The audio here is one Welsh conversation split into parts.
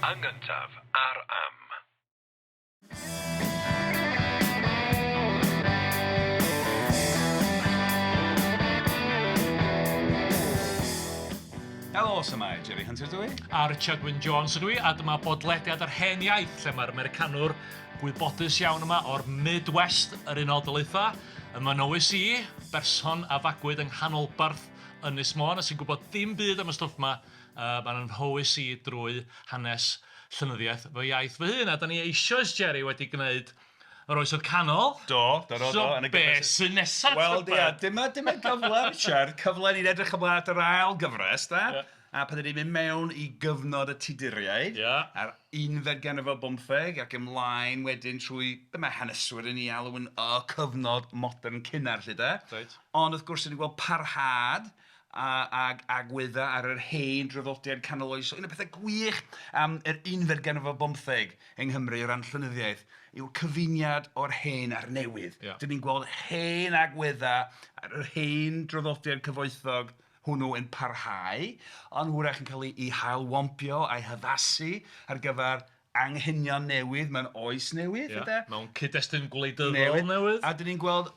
Yn gyntaf, ar Am. Helo, shwmae, Jerry Hunter dw i. A Richard Wyn Jones ydw i, a dyma bodlediad yr hen iaith, lle mae'r Americanwr gwybodus iawn yma o'r Midwest yr Unol Daleithiau, yn fy nywys i, berson a fagwyd yng nghanolbarth Ynys Môn a sy'n gwybod dim byd am y stwff 'ma, yy mae'n nhywys i drwy hanes llenyddiaeth fy iaith fy hun. A dan ni eisoes, Jerry, wedi gwneud yr Oesoedd Canol. Do, do, do, do. So be sy'n nesaf, Wel, ia, dyma, dyma gyfle, Richard, cyfle ni'n edrych ymlaen at yr ail gyfres, da. Yeah. A pan ni'n mynd mewn i gyfnod y Tuduriaid, yeah. a'r unfed ganrif ar bymtheg ac ymlaen wedyn trwy be mae haneswyr yn ei alw yn y cyfnod modern cynnar, 'lly de. Reit. Ond wrth gwrs, ni'n gweld parhad a, ag agweddau ar yr hen draddodiad canoloesol. Un o'r pethau gwych am yr unfed ganrif ar bymtheg yng Nghymru o ran llenyddiaeth yw'r cyfuniad o'r hen a'r newydd. Yeah. Dyn ni'n gweld hen agweddau ar yr hen draddodiad cyfoethog hwnnw yn parhau, ond hwyrach yn cael ei hail-wampio a'i haddasu ar gyfer anghenion newydd mewn oes newydd, Ia, ynde? Mewn cyd-destun gwleidyddol newydd. newydd. A dyn ni'n gweld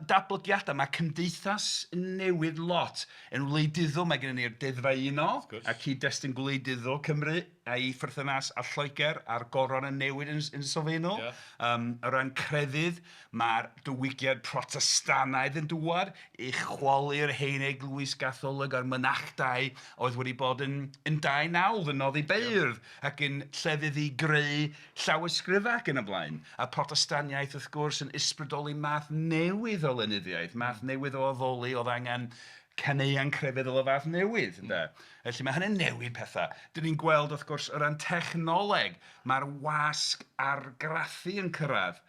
datblygiadau, mae cymdeithas yn newid lot. Yn wleidyddol mae gennym ni'r Deddfau Uno a cyd-destun gwleidyddol Cymru a'i pherthynas â Lloegr a'r goron yn newid yn, yn sylfaenol. Yeah. O ran crefydd, mae'r diwygiad Protestannaidd yn dŵad i chwalu'r hen eglwys Gatholig a'r mynachdai oedd wedi bod yn, yn dai nawdd yn noddi beirdd. Yeah. Ac yn llefydd i greu llawysgrifau ac yn y blaen. A Protestaniaeth, wrth gwrs, yn ysbrydoli math newydd o lenyddiaeth, math newydd o addoli, oedd angen caneuon crefyddol o fath newydd, ynde. Felly mae hynny'n newid pethau. Dan ni'n gweld, wrth gwrs, o ran technoleg, mae'r wasg argraffu yn cyrraedd,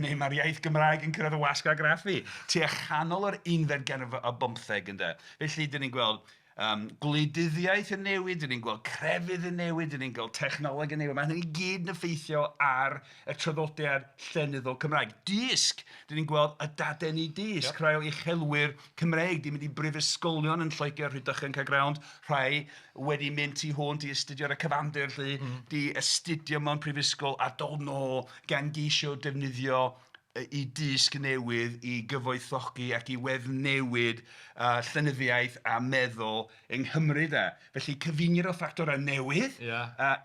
neu mae'r iaith Gymraeg yn cyrraedd y wasg argraffu tua chanol yr unfed ganrif ar bymtheg, ynde. Felly, dan ni'n gweld gwleidyddiaeth yn newid, dan ni'n gweld crefydd yn newid, dan ni'n gweld technoleg yn newid. Mae hynny i gyd yn effeithio ar y traddodiad llenyddol Cymraeg. Dysg, dan ni'n gweld y dadeni dysg, yep. Rhai o uchelwyr Cymreig 'di mynd i brifysgolion yn Lloegr, Rhydychen, Caergrawnt, rhai wedi mynd tu hwnt i astudio ar y cyfandir 'lly, 'di astudio mewn prifysgol a dod nôl gan geisio defnyddio i dysg newydd i gyfoethogi ac i weddnewid llenyddiaeth a meddwl yng Nghymru de. Felly cyfuniad o ffactorau newydd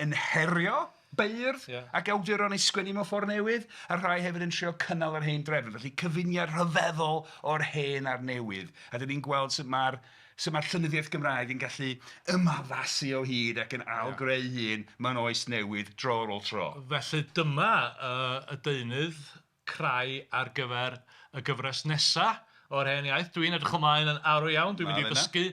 yn herio beirdd ac awduron i sgwennu mewn ffordd newydd, a rhai hefyd yn trio cynnal yr hen drefn. Felly cyfuniad rhyfeddol o'r hen a'r newydd. A dan ni'n gweld sut mae'r sut mae'r llenyddiaeth Gymraeg yn gallu ymaddasu o hyd ac yn ail-greu hun mewn oes newydd dro ar ôl tro. Felly dyma y deunydd crai ar gyfer y gyfres nesa o'r Hen Iaith. Dwi'n edrych ymlaen yn arw iawn, dwi'n mynd i ddysgu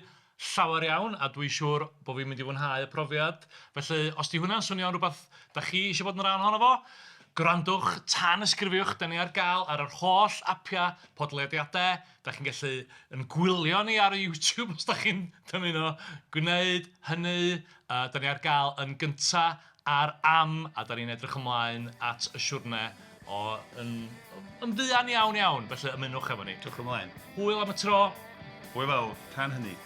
llawer iawn a dwi'n siŵr bod fi'n mynd i fwynhau y profiad. Felly os 'di hwnna'n swnio'n rhywbeth da chi eisiau bod yn rhan ohono fo, gwrandwch, tanysgrifiwch, dan ni ar gael ar yr holl apiau podlediadau. Dach chi'n gallu ein gwylio ni ar YouTube os dach chi'n dymuno gwneud hynny. Dan ni ar gael yn gynta ar Am a dan ni'n edrych ymlaen at y siwrne o yn, yn fuan iawn iawn. Felly ymunwch efo ni. Edrych ymlaen. Hwyl am y tro. Hwyl fawr. Tan hynny.